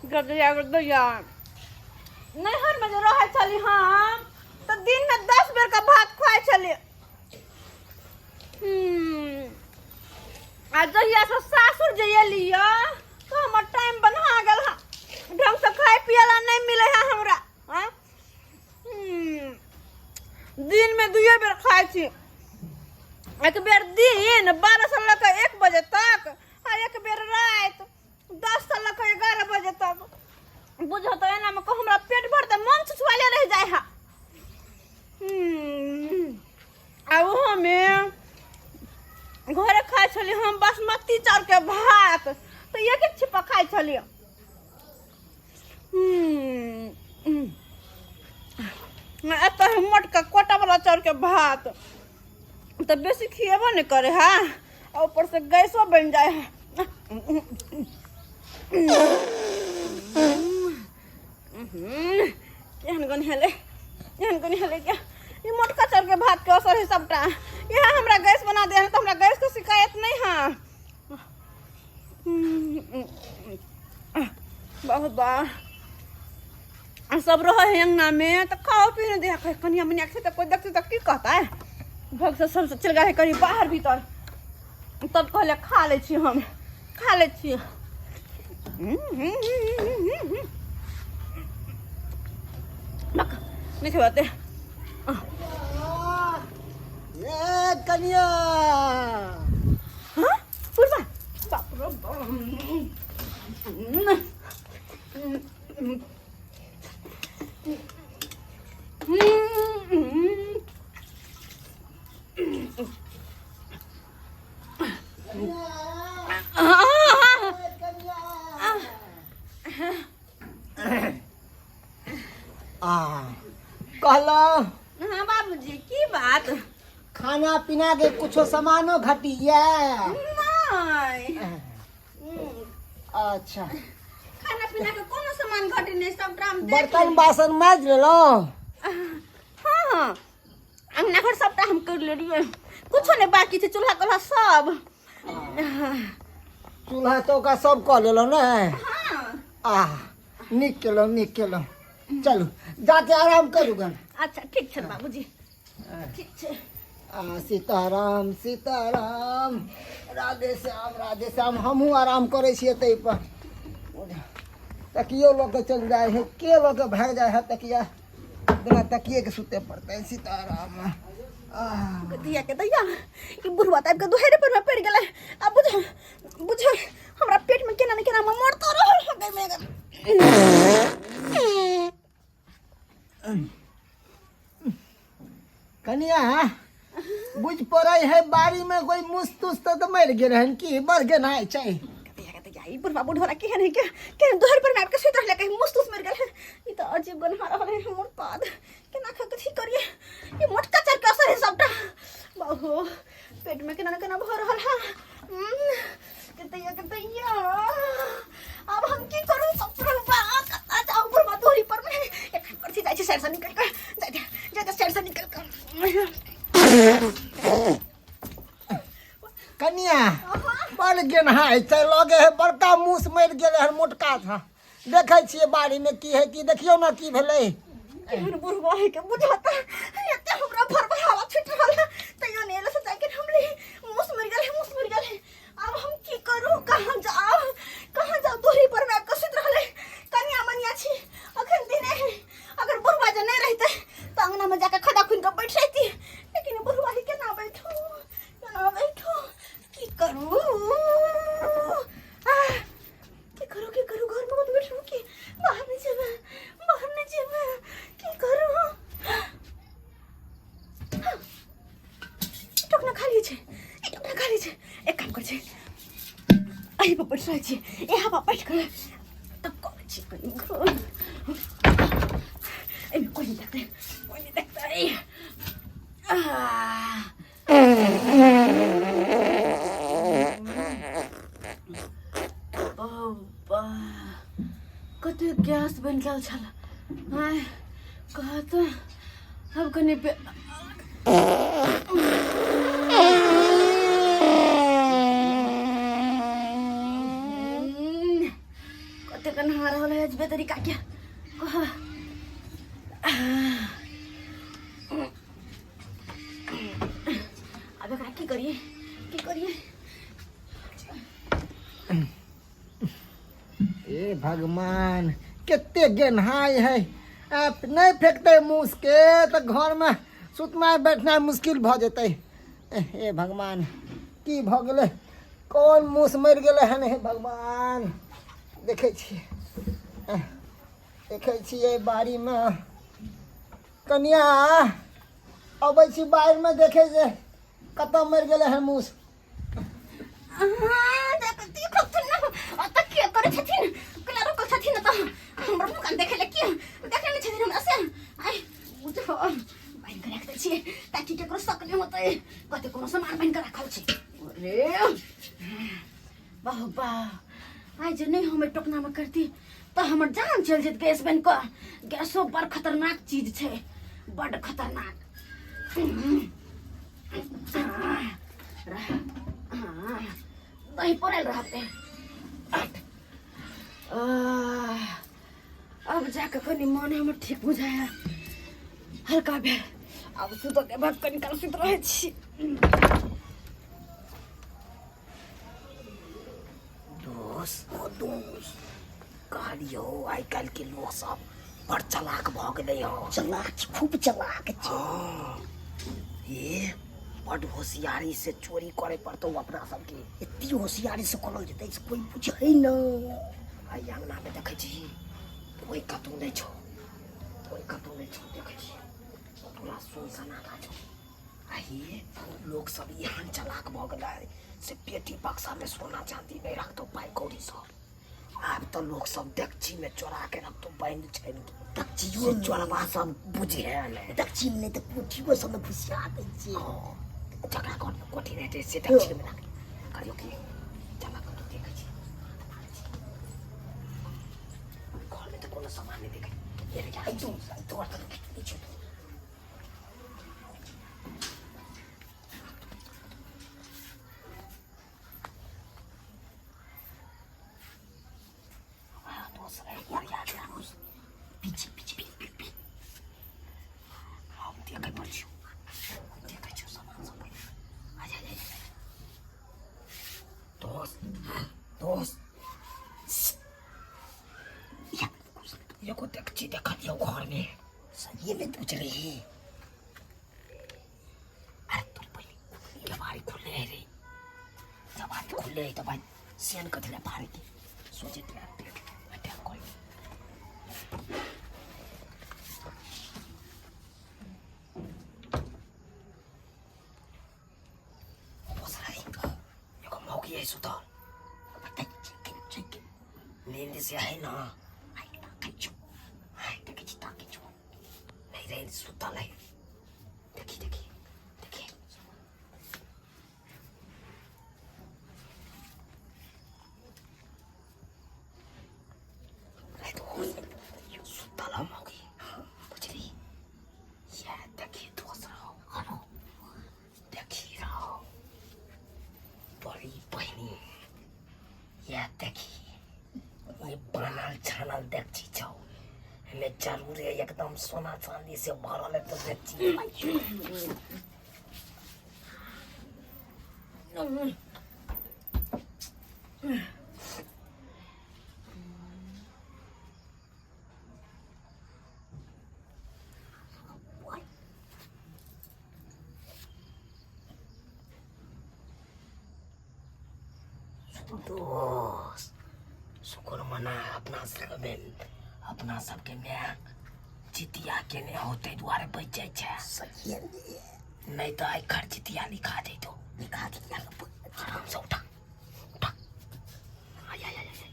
गदैया गदैया नैहरमे जे रहै छली हम तऽ दिनमे 10 बेरके भात खुआइ छली। आ जहियासँ सासुर जे एली तऽ हमर टाइम बन्हा गेल हँ, ढङ्गसँ खाय पियै लए नहि मिलै है हमरा। आँय? दिनमे दुइए बेर खाइ छी, एक बेर दिन 12 से लऽ कऽ 1 बजे तक आ एक बेर राति 10 से लऽ कऽ 11 बजे तक। बुझो तऽ एनामे कऽ हमरा पेट भरतै, मन छुछुआले रहि जाइ है। आ ओहोमे घरे खाइ छलियै हम बासमती चाउरके भात, तऽ एक एक छिप्पा खाइ छलियै। एतऽ मोटका कोटावला चाउरके भात तऽ बेसी खिएबो नहि करे है आ ऊपरसँ गैसो बनि जाइ है। केहन गन्हेलै, केहन गन्हेलै के ई मोटका चाउरके भातके असर है सबटा। इएह हमरा गैस बना दे है तऽ हमरा गैसके शिकायत नहि है। बहुत बा सब रहे है अंगना में तो खाओ पी नहीं दिया। कनिया मनिया के तो कोई देखते तो की कहता है। भग से सब चल गए कहीं बाहर भीतर, तब कहले खा ले छी, हम खा ले छी। नहीं खेबाते। ए कनिया। हाँ बुढ़वा, बाप रे बाप। आ कहलो। हाँ बाबूजी, की बात? खाना पीना के कुछो सामानो घटिया नहीं। अच्छा। खाना पीना के कोनो सामान घटी नहीं, सबटा हम देख बर्तन लेली। बासन माज लेलो? हाँ हाँ, अंगना घर सबटा हम कर लेलियै, कुछो नहीं बाकी छै, चूल्हा कोल्हा सब। चूल्हा चौका सब कऽ लेलो ने? हाँ। आ नीक केलहुँ, नीक केलहुँ। चलू, जाके आराम करू गन। अच्छा ठीक छै बाबूजी, ठीक छै। आ सीताराम सीताराम, राधे श्याम राधे श्याम। हमहूँ आराम करै छियै ताहि पर। तकियो लऽ कऽ चलि जाइ है, के लऽ कऽ भागि जाइ है तकिया? बिना तकिए के सुते पड़तै। सीताराम। आह, दैया के दैया, ई बुढ़वा तऽ आबि कऽ दुहरे पर में पड़ि गेलै। आ बुझ बुझ हमरा पेट में केना ने केना मरतो रहल हो गई में। कनिया, बुझ पड़ै है बाड़ी में कोई मुस तुस तऽ मरि गेल हन की? बड़ गेनाइ छै। दैया के दैया, ई बुढ़वा बुढ़वा केहन है के केहन दुहर पर में आबि कऽ सुति रहलै, कहीं मुस तुस मरि गेल है। ई तऽ अजीब गन्हा रहल है हमर पाद। केना खा कथी करिए? ई मोटका चार के असर है सबटा। बाहो, पेट में केना ने केना भऽ रहल है। के दैया के दैया, अब हम की करू? बुढ़वा कतऽ जाउ? बुढ़वा दूरी पर में एखन पर जाइ छै। साइड से निकल कर जाय जाय, साइड से निकल कर। कनिया, बड़ गेनहाइ छै। लगे है बड़का मूस मरि गेलै हन मोटका था। देखै छियै बाड़ी में की है की। देखियौ ने की भेलै। केहन बुढ़वा है के बुझाता, एते हमरा भर हवा छूट रहल है तैयो नहीं एले से जाके हमले। मूस मर गेल है, मूस मर गेल है। अब हम की करू? कहाँ जाओ, कहाँ जाओ? दूरी पर में आबि कऽ सुति रहलै। कनिया मनिया छी, अखन दिने है, अगर बुढ़वा जे नहीं रहते तऽ अंगना में जाके खदा खुनि कऽ बैठ रहती, लेकिन बुढ़वा ही केना बैठू, केना बैठू? की करू? आह, की करू, की करू? घर में मत बैठू की बाहर नहीं जेबै, बाहर नहीं जेबै। की करू? ई टोकना खाली छै, ई टोकना खाली छै। एक काम कर छै, एहि पर बैठ रहै छी, यहाँ पर बैठ कर तब करै छी कनि। एहिमे कोइ नहि देखतै, कोइ नहि देखतै। आह, बाबा, कते गैस बनि गेल छल। आँय, कह तऽ आब कनि कते कन गन्हा रहल है अजबे तरीका के। अब एकरा की करिए, की करिए? ए भगवान, कते गेन्हाइ है। आप नहीं फेंकते मूस के तो घर में सुतना बैठना मुश्किल भ जेतै। हे भगवान, की भ गेलै? कोन मूस मरि गेलै हन? हे भगवान, देखै छियै, देखै छियै बाड़ीमे। कनिया, अबै छी बाड़ीमे देखै जे कतऽ मरि गेलै हन मूस। ओतऽ के करै छथिन? केना रोकल छथिन? तऽ हमर मुकान देखै लए की देखै नहि छथिन हमरा से? आइ बुझो बान्हि कऽ राखि दै छियै ताकि केकरो शक नहि होतै, कते कोनो सामान बान्हि कऽ राखल छै। अरे वाह वाह, आइ जे नहि हम एहि टोकनामे करती तऽ हमर जान चलि जेत गैस बनि कऽ। गैसो बड़ खतरनाक चीज छै, बड खतरनाक। दही पड़ल रहते। अब जाके कनि मन हमर ठीक बुझाया, हल्का भेल। आब सुतऽ के बाद कनि काल सुति रहै छी। दोस्त, ओ दोस्त, कहलियौ आइ काल्हि के लोक सब बड़ चलाक भऽ गेलै हँ। चलाक छै, खूब चलाक छै। हँ, ए बड होशियारी से चोरी करे पड़तौ अपना सबके। एते होशियारी से करल जेतै से कोई बुझै न। आइ अंगना में देखै छी कोई कतौ नहि छौ, कोई कतौ नहि छौ। देखै छी पूरा सुन सन्नाटा छौ। आइ लोक सब एहन चलाक भऽ गेलै से पेटी बक्सा में सोना चांदी नहि रखतौ, पाइ कौड़ी सब। आब तऽ लोक सब डेकची में चोरा के रखतौ, बंद छै डेकचियो। चोरबा सब बुझे नहि। डेकची में नहि तऽ कोठियो सब में घुसिया दै छै। हँ, जकरा घर में कोठी रहै छै से डेकची में राख करियौ की चला कऽ देखै छी। घर में तऽ कोनो सामान नहि देखै। तोहर तऽ नहि छौ। पीछे पीछे पीछे। हम देखै पर छियौ, हम देखै छियौ सामान सब। आ जा जा। दोस्त, दोस्त, एगो देखची देखलियौ घरमे। सही में पूछ रही। अरे तोर पहले केवाड़ी खुले है रे, केवाड़ी खुले है तो भाई सेन कथी ला फाड़े के सोचे थे पेट अटैक कोई एगो मौगी है सुतल, नींद से है ना। ताकै छौ, देखै छी, ताकै छौ। नहीं रे, सुतल है। देखी देखी देखी। अरे तो सुतल है मौगी, बुझली? ये देखी दोसरा हलो, देखी रहो बड़ी बहिनी। ये देखी, ये बनल छानल देखची छौ, एमे जरूर है एकदम सोना चांदी से भरल है। तो देखची। दोस्त, शुक्र मना, अपना सबके अपना सबके माय जितिया केने हो, ताहि दुआरे बचि जाइ छै। सही। नहि तऽ आइ खर जितिया लिखा जैतौ। लिखा दिया। आराम से उठा उठा। आय आय आय आय।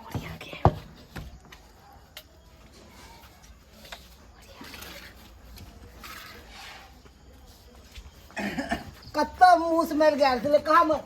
बढ़िया के कतऽ मूस मरि गेल छलै? कहाँ मर